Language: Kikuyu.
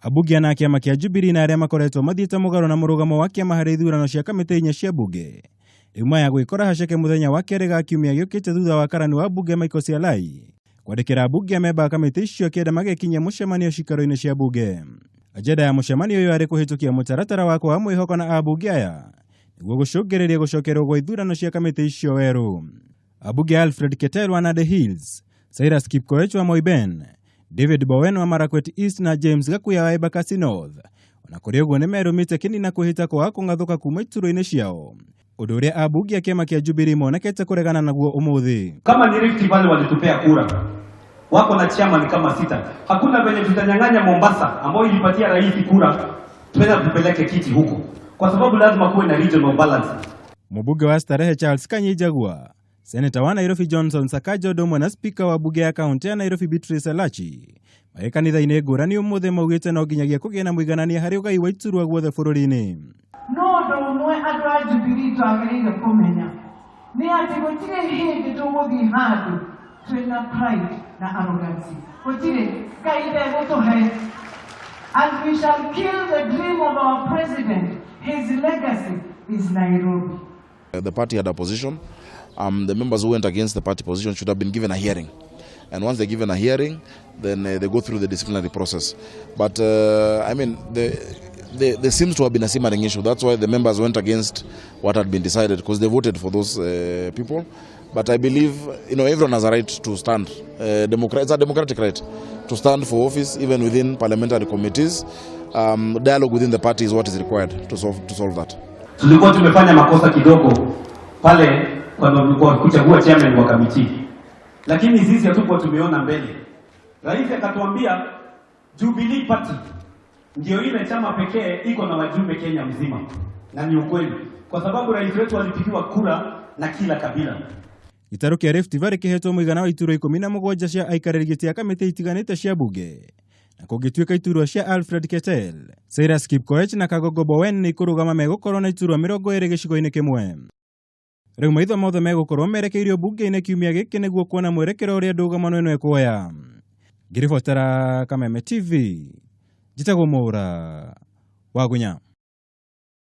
Ambunge ana a kĩama kĩa Jubilee na arĩa makoretwo mathiĩte mũgarũ na mũrũgamo wa kĩama harĩ ithurano cia kamĩtĩ inya cia mbunge rĩu maya gwĩkora haceke mũthenya wa kerĩ ga kiumia gĩũkĩte thutha wa karani wa mbunge Michael Sialai kwandĩkĩra ambunge a memba a kamĩtĩ icio kenda magekinyia mũcemanio cikaro-inĩ cia mbunge. Ajenda ya mũcemanio ũyũ arĩ kũhĩtũkia mũtaratara wa kwaga mwĩhoko na ambunge aya nĩguo gũcũngĩrĩria gũcokerwo gwa ithurano cia kamĩtĩ icio werũ. Ambunge Alfred Keter wa Nandi Hills, Cyrus Kipkoech wa Moiben, David Bowen wa Marakwet East na James Gakuya wa Embakasi North ona kũrĩ ũguo nĩ merũmĩte kĩni na kwĩhĩta kwaga kũng'athũka kuma iturwa-inĩ ciao, ũndũ ũrĩa ambunge a kĩama kĩa Jubilee monekete kũregana naguo ũmũthĩ. Kama ni Rift Valley walitupea kura, wako na chairman kama sita. Hakuna venye tutanyang'anya Mombasa ambayo ilipatia rais kura, twenda tupeleke kiti huko, kwa sababu lazima kuwe na regional balance. Mũmbunge wa Starehe Charles Kanyi Njagua, Seneta wa Nairobi Johnson Sakaja ũndũ ũmwe na spika wa mbunge ya kaunti ya Nairobi Beatrice Elachi marĩ kanitha-inĩ ngũrani ũmũthĩ maugĩte no nginyagia kũgĩe na mũiganania harĩ ũgai wa iturwa guothe bũrũri-inĩ. No ũndũ ũmwe andũ a Jubilee twagĩrĩire kũmenya nĩ atĩ gũtirĩ hĩndĩ tũgũthiĩ handũ twĩna pride na arrogance. Gũtirĩ. Ngai ndegũtũhe. And we shall kill the dream of our president. His legacy is Nairobi. The party had a position. The members who went against the party position should have been given a hearing. And once they're given a hearing, then they go through the disciplinary process. But I mean, there seems to have been a simmering issue. That's why the members went against what had been decided, because they voted for those people. But I believe everyone has a right to stand. It's a democratic right to stand for office, even within parliamentary committees. Dialogue within the party is what is required to solve that. Tulikuwa tumefanya makosa kidogo pale kwa kuchagua chairman wa kamiti, lakini sisi hatukuwa tumeona mbele. Rais akatuambia Jubilee Party ndio ile chama pekee iko na wajumbe Kenya mzima, na ni ukweli, kwa sababu rais wetu alipigiwa kura na kila kabila. Gĩtarũ kĩa Rift Valley kĩhetwo mũigana wa iturwa 17 cia aikarĩri gĩtĩ a kamĩtĩ itiganĩte cia mbunge, na kũngĩtuĩka iturwa cia Alfred Keter, Cyrus Kipkoech na Kagogo Bowen nĩ ikũrũgama megũkorwo na iturwa 20 gĩcigo-inĩ kĩmwe. Rĩu maitho mothe megũkorwo merekeirio mbunge-inĩ kiumia gĩkĩ nĩguo kuona mwerekero ũrĩa ndũgamano ĩno ĩkuoya. Ngĩribotera Kameme TV, njĩtagwo Mwaura Wagunya.